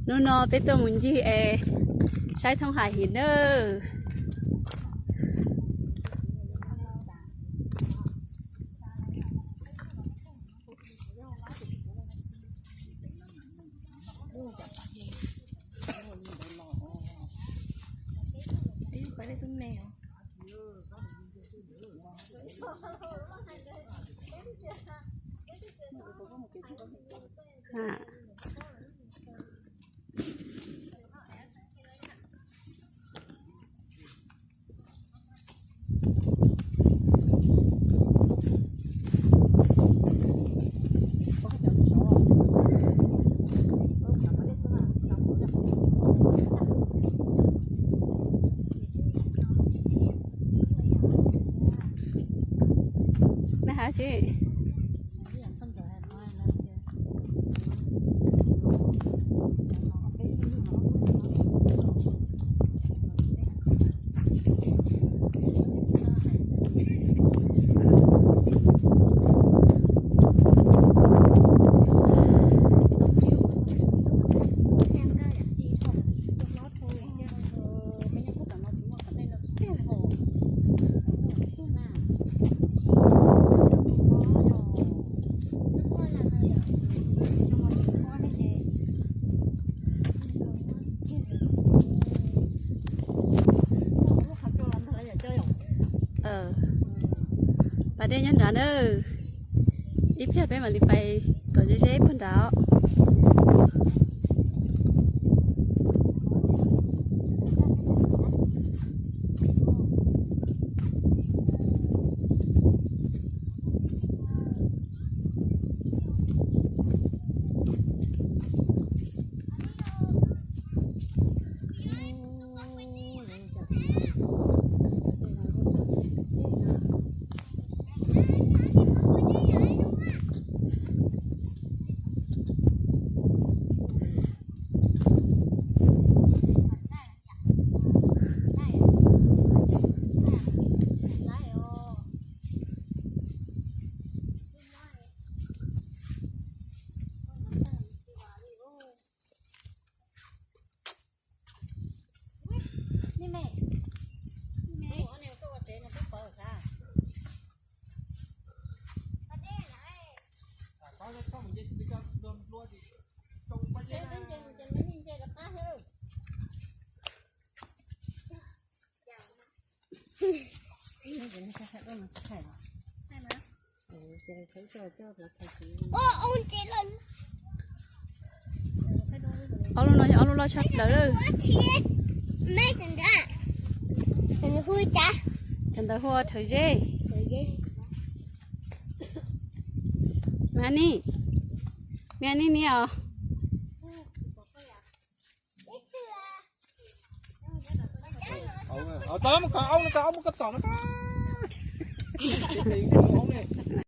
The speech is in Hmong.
Hnub no peb tuaj mus ncig es saib thoob hais him nawb. Pas dej nyob nrad na, ib pliag peb mam li pais kom ze ze puag nrad os. Ob lub no yog ob lub loj tshaj plaws lawm. Cov ntawd hu ua rhawv zeb. Me Nij, Me Nij niam os.